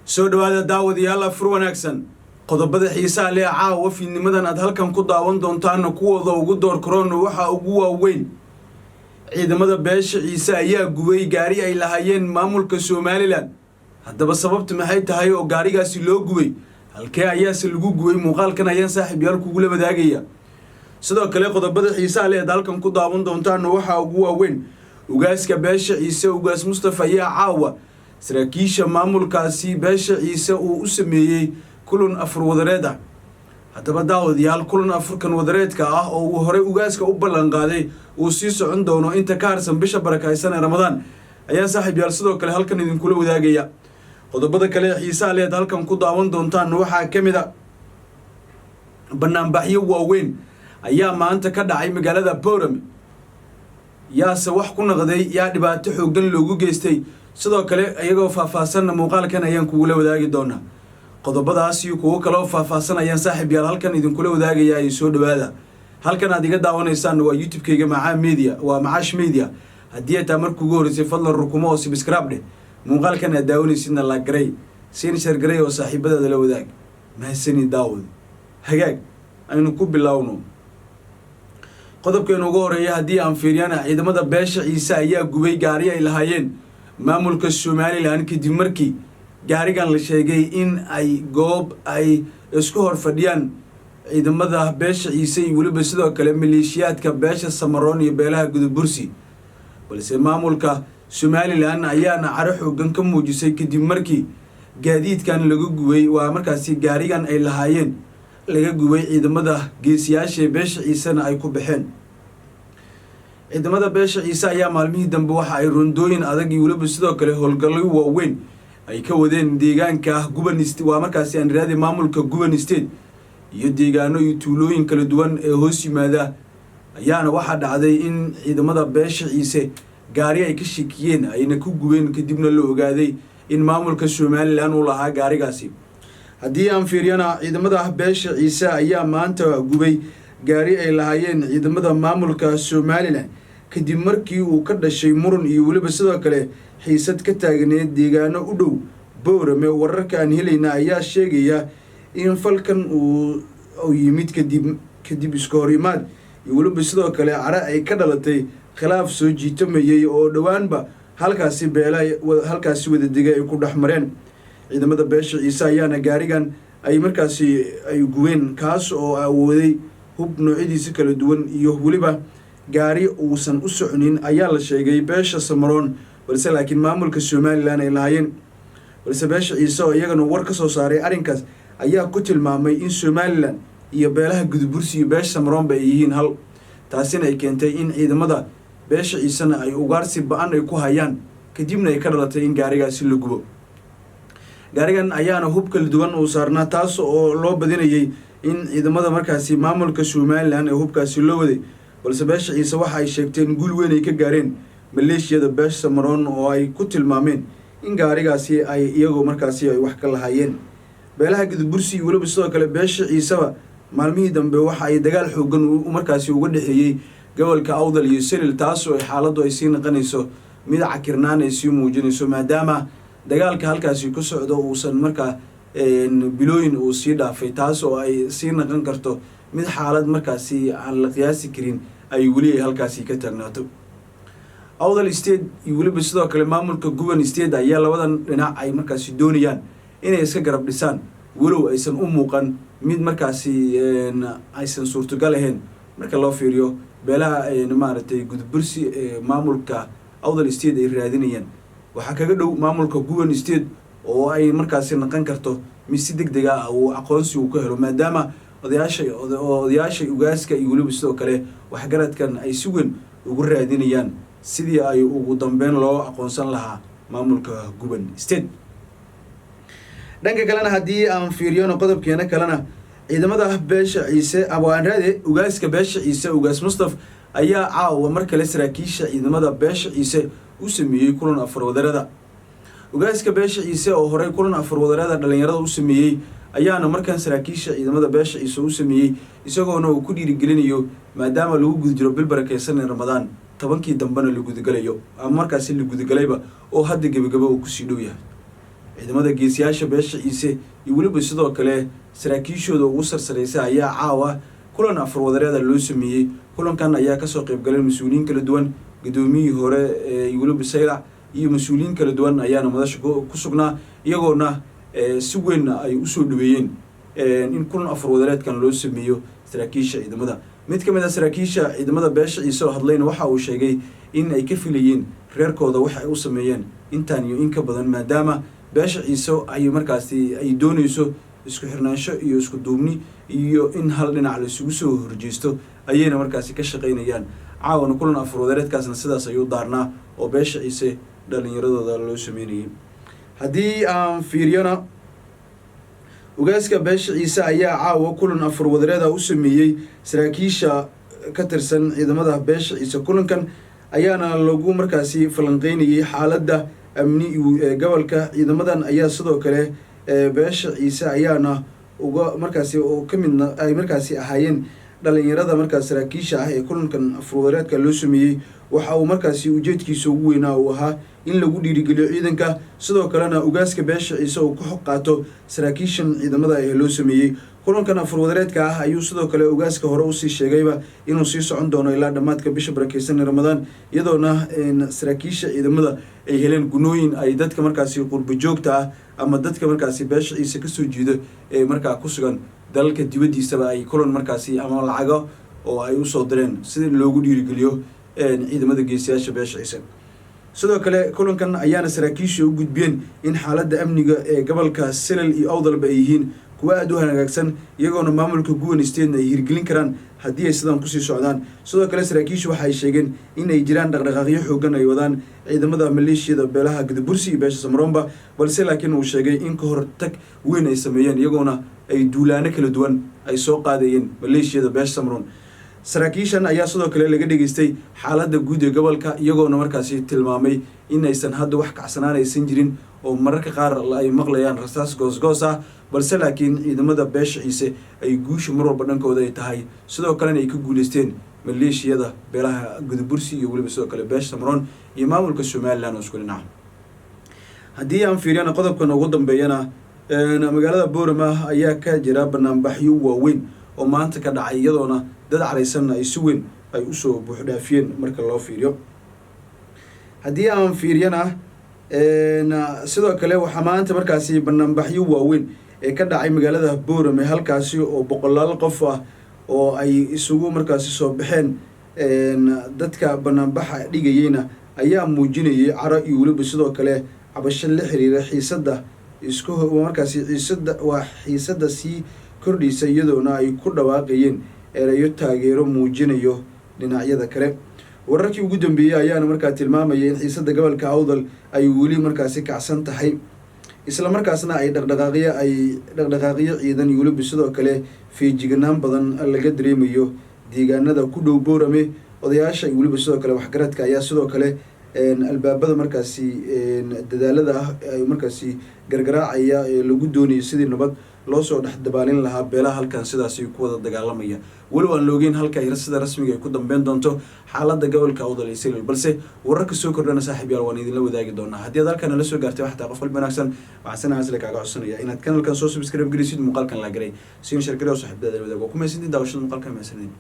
Soo dhowaada, daawadayaal, afur wanaagsan. Qodobada xiisaha leh caawa fiidnimadan aad halkan ku daawan doontaana kuwooda ugu door karoona waxaa ugu waaweyn: ciidamada beesha Ciise ayaa gubay gaari ay lahaayeen maamulka Somaliland. Haddaba sababta maxay tahay oo gaarigaasi loo gubay? Halkee ayaase lagu gubay? Muuqaalkan ayaan saaxiibyaal kugula wadaagaya. Sidoo kale, qodobada xiisaha leh aad halkan ku daawan doontaana waxaa ugu waaweyn: ugaaska beesha Ciise, Ugaas Mustafa, ayaa caawa saraakiisha maamulkaasi beesha Ciise uu u sameeyey kulan afur wadareed ah. Haddaba daawadayaal, kulan afurkan wadareedka ah oo uu horey ugaaska u ballan qaaday uu sii socon doono inta ka harsan bisha barakaysan ee Ramadaan ayaan saaxiib yaal sidoo kale halkan idinkula wadaagaya. Qodobada kale ee xiisaha leed halkan ku daawan doontaan waxaa ka mid a: banaanbaxyo waaweyn ayaa maanta ka dhacay magaalada Boorame. Yaase wax ku naqday? Yaa dhibaato xooggan loogu geystay? Sidoo kale iyagoo faahfaahsanna muuqaalkan ayaan kugula wadaagi doonaa. Qodobadaas iyo kuwo kaleo faahfaahsan ayaan saaxiib yaal halkan idinkula wadaagayaa iyo soo dhawaada. Halkan aad iga daawanaysaan waa YouTube-kayga Macaa Media, waa Macaash Media. Haddii ay taa markii ugu horreysay, fadlan rukumo oo subscribe dheh. Muuqaalkan aad daawanaysidna la garay siin, share garay oo saaxiibadaada la wadaag. Mahasani, daawad. Hagaag, aynu ku bilowno qodobkeenu ugu horeeya. Haddii aan fiiriyana, ciidamada beesha Ciise ayaa gubay gaari ay lahaayeen maamulka Somaliland, kadib markii gaarigan la sheegay in ay goob ay isku hor fadhiyaan ciidamada beesha Ciise iyo weliba sidoo kale maleeshiyaadka beesha Samaroon iyo beelaha Gudabursi. Balse maamulka Somaliland ayaana caro xoogan ka muujisay kadib markii gaadiidkan laga gubay, waa markaasi gaarigan ay lahaayeen laga gubay, ciidamada geesiyaasha beesha Ciisena ay ku baxeen. Ciidamada beesha Ciise ayaa maalmihii dambe waxa ay rondooyin adag iyo weliba sidoo kale howlgallo waaweyn ay ka wadeen deegaanka Guban, waa markaasi aan iraadi maamulka Guban State, iyo deegaano iyo tuulooyin kala duwan ee hoos yimaada. Ayaana waxaa dhacday in ciidamada beesha Ciise gaari ay ka shakiyeen ayna ku gubeen, kadibna la ogaaday in maamulka Somaliland uu lahaa gaarigaasi. Haddii aan fiiriyana, ciidamada beesha Ciise ayaa maanta gubay gaari ay lahaayeen ciidamada maamulka Somaliland, kadib markii uu ka dhashay muran iyo weliba sidoo kale xiisad ka taagneed deegaano u dhow Boorame. Wararka aan helayna ayaa sheegaya in falkan uu yimid kadib iska horimaad iyo weliba sidoo kale care ay ka dhalatay khilaaf soo jiitamayay oo dhowaanba halkaasi beela halkaasi wadadegay ay ku dhex mareen. Ciidamada beesha Ciise ayaana gaarigan ay markaasi ay gubeen, kaas oo awooday hub noocyadiisa kala duwan iyo weliba gaari uusan u soconin ayaa la sheegay beesha Samaroon, balse laakiin maamulka Somaliland ay lahaayeen. Balse beesha Ciise oo iyagana war ka soo saaray arrinkaas ayaa ku tilmaamay in Somaliland iyo beelaha Gudubursi iyo beesha Samaroonba ay yihiin hal, taasina ay keentay in ciidamada beesha Ciisena ay ugaarsi ba-an ay ku hayaan, kadibna ay ka dhalatay in gaarigaasi la gubo. Gaarigan ayaana hub kala duwan uu saarnaa, taas oo loo badinayay in ciidamada markaasi maamulka Somaliland ee hubkaasi loo waday. Balse beesha Ciise waxa ay sheegteen guul weyn ay ka gaareen maleeshiyada beesha Samaroon, oo ay ku tilmaameen in gaarigaasi ay iyagu markaasi ay wax ka lahaayeen. Beelaha Gudubursi iyo weliba sidoo kale beesha Ciiseba maalmihii dambe waxa ay dagaal xoogan markaasi uga dhexeeyey gobolka Awdal iyo Selil, taas oo xaaladdu ay sii naqanayso mid cakirnaan ay sii muujinayso, maadaama dagaalka halkaasi ku socdo uusan markaa bilooyin uu sii dhaafay, taas oo ay sii naqan karto mid xaalad markaasi aan la qiyaasi karin ay weli ay halkaasi ka taagnaato. Awdal State iyo weliba sidoo kale maamulka Guban State ayaa labadan dhinac ay markaasi doonayaan inay iska garab dhisaan, walow aysan u muuqan mid markaasi aysan suurtogal ahayn marka loo fiiriyo beelaha maaragtay Gudbursi ee maamulka Awdal State ay raadinayaan. Waxaa kaga dhow maamulka Guban State oo ay markaasi naqan karto mid si deg dega ah uu aqoonsi uu ka helo, maadaama odayaasha ugaaska iyo weliba sidoo kale waxgaradkan ay si weyn ugu raadinayaan sidii ay ugu dambeyn loo aqoonsan lahaa maamulka Guban State. Dhanka kalena, haddii aan fiiriyona qodobkeena kalena, ciidamada beesha Ciise awaanraade ugaaska beesha Ciise, Ugaas Mustaf, ayaa caawa mar kale saraakiisha ciidamada beesha Ciise u sameeyey kulan afarwadarada. Ugaaska beesha Ciise oo horey kulan afarwadarada dhalinyarada u sameeyey ayaana markan saraakiisha ciidamada beesha Ciise u sameeyey, isagoona uu ku dhiirigelinayo maadaama lagu guda jiro bil barakeysan ee Ramadaan, 10-kii dambena la gudagalayo ama markaasi la gudagalayba oo hadda gebagaba uu kusii dhow yahay. Ciidamada geesiyaasha beesha Ciise iyo weliba sidoo kale saraakiishooda ugu sarsareysa ayaa caawa kulan afurwadareeda loo sameeyey. Kulankan ayaa kasoo qeybgalay mas-uuliyiin kala duwan, gudoomiyihii hore iyo weliba Saylac iyo mas-uuliyiin kala duwan ayaana madasha ku sugnaa, iyagoona si weyn ay usoo dhaweeyeen in kulan afurwadareedkan loo sameeyo saraakiisha ciidamada. Mid ka mid ah saraakiisha ciidamada beesha Ciise oo hadlayna waxa uu sheegay in ay ka filayeen reerkooda waxa ay u sameeyeen intaan iyo in ka badan, maadaama beesha Ciise ay markaasi ay dooneyso isku xirnaansho iyo isku duubni iyo in hal dhinac la isugu soo horjeesto ayayna markaasi ka shaqeynayaan. Caawana kulan afurwadareedkaasna sidaas ayuu daarnaa oo beesha Ciise dhalinyaradooda loo sameynayay. Haddii aan fiiriyona, ugaaska beesha Ciise ayaa caawa kulan afurwadareeda u sameeyey saraakiisha ka tirsan ciidamada beesha Ciise. Kulankan ayaana lagu markaasi falanqeynayay xaaladda amni ee gobolka. Ciidamadan ayaa sidoo kale beesha Ciise ayaana uga markaasi oo ka midna ay markaasi ahaayeen dhalinyarada markaas saraakiisha ah ee kulankan afurwadareedka loo sameeyey. Waxa uu markaasi ujeedkiisa ugu weynaa uu ahaa in lagu dhiirigeliyo ciidanka, sidoo kalena ugaaska beesha Ciise uu ka xog qaato saraakiishan ciidamada ee loo sameeyey. Kulankan afurwadareedka ah ayuu sidoo kale ugaaska hore usii sheegayba inuu sii socon doono ilaa dhammaadka bisha barakeysan ee Ramadaan, iyadoona saraakiisha ciidamada ay heleen gunooyin ay dadka markaasi qurbo joogta ah ama dadka markaasi beesha Ciise kasoo jiido ee markaa ku sugan dalalka dibaddiisaba ay kulan markaasi ama lacago oo ay usoo direen si loogu dhiirigeliyo ciidamada geesiyaasha beesha Ciise. Sidoo kale kulankan ayaana saraakiisha u gudbiyeen in xaaladda amniga ee gobolka Selel iyo Awdalba ay yihiin kuwa aada u hagaagsan, iyagoona maamulka Guwan Statena ay hirgelin karaan haddii ay sidan kusii socdaan. Sidoo kale saraakiishu waxay sheegeen in ay jiraan dhaqdhaqaaqyo xoogan ay wadaan ciidamada maleeshiyada beelaha Gadabursi iyo beesha Samroomba, balse laakiin uu sheegay in ka hortag weyn ay sameeyeen, iyagoona ay duulaano kala duwan ay soo qaadayeen maleeshiyada beesha Samroon. Saraakiishan ayaa sidoo kale laga dhegeystay xaaladda guud ee gobolka, iyagoona markaasi tilmaamay in aysan hadda wax kacsanaan aysan jirin oo mararka qaar ay maqlayaan rasaas goosgoos ah, balse laakiin ciidamada beesha Ciise ay guusha mar walba dhankooda ay tahay, sidoo kalena ay ka guuleysteen maleeshiyada beelaha Gudabursi iyo weliba sidoo kale beesha Samroon iyo maamulka Somaliland oo isku dhinaca. Haddii aan fiiriyana qodobkan ugu dambeeyana, magaalada Boorama ayaa ka jira banaanbaxyo waaweyn oo maanta ka dhacay, iyadoona dad caraysanna ay si weyn ay usoo buuxdhaafiyeen marka loo fiiriyo. Haddii aan fiiriyana sidoo kale, waxaa maanta markaasi banaanbaxyo waaweyn ee ka dhacay magaalada Boorame, halkaasi oo boqolaal qof ah oo ay isugu markaasi soo baxeen. Dadka banaanbaxa dhigayeyna ayaa muujinayay caro iyo weliba sidoo kale cabasho la xiriira xiisada isku markaasi xiisada waa xiisada sii kordhaysa, iyadoona ay ku dhawaaqayeen erayo taageero muujinayo dhinacyada kale. Wararkii ugu dambeeyey ayaana markaa tilmaamaya in xiisada gobolka Awdal ay weli markaasi kacsan tahay, isla markaasna ay dhaqdhaqaaqyo ciidan iyo weliba sidoo kale feejiganaan badan laga dareemayo deegaanada ku dhow Boorame. Odayaasha iyo weliba sidoo kale waxgaradka ayaa sidoo kale albaabada markaasi dadaalada ah ay markaasi gargaraacaya ee lagu doonayo sidii nabad loo soo dhex dabaalin lahaa beelaha halkan sidaasi ku wada dagaalamaya. Weli waan la ogeyn halka ay sida rasmiga ay ku dambeyn doonto xaaladda gobolka Awdal iyo Salil, balse wararka soo kordhana, saaxiib yaal, waan idinla wadaagi doonaa. Haddii aad halkan nala soo gaartay, waxtaa qof qalbi wanaagsan, waxaan si naxariis leh kaaga codsanaya inaad kanalkan soo subscribe gelisid, muuqaalkan la garay siin share garay oo saaxiibadaada wadaag. Waa ku mahadsantiin daawashada muuqaalkan. Mahadsanidin.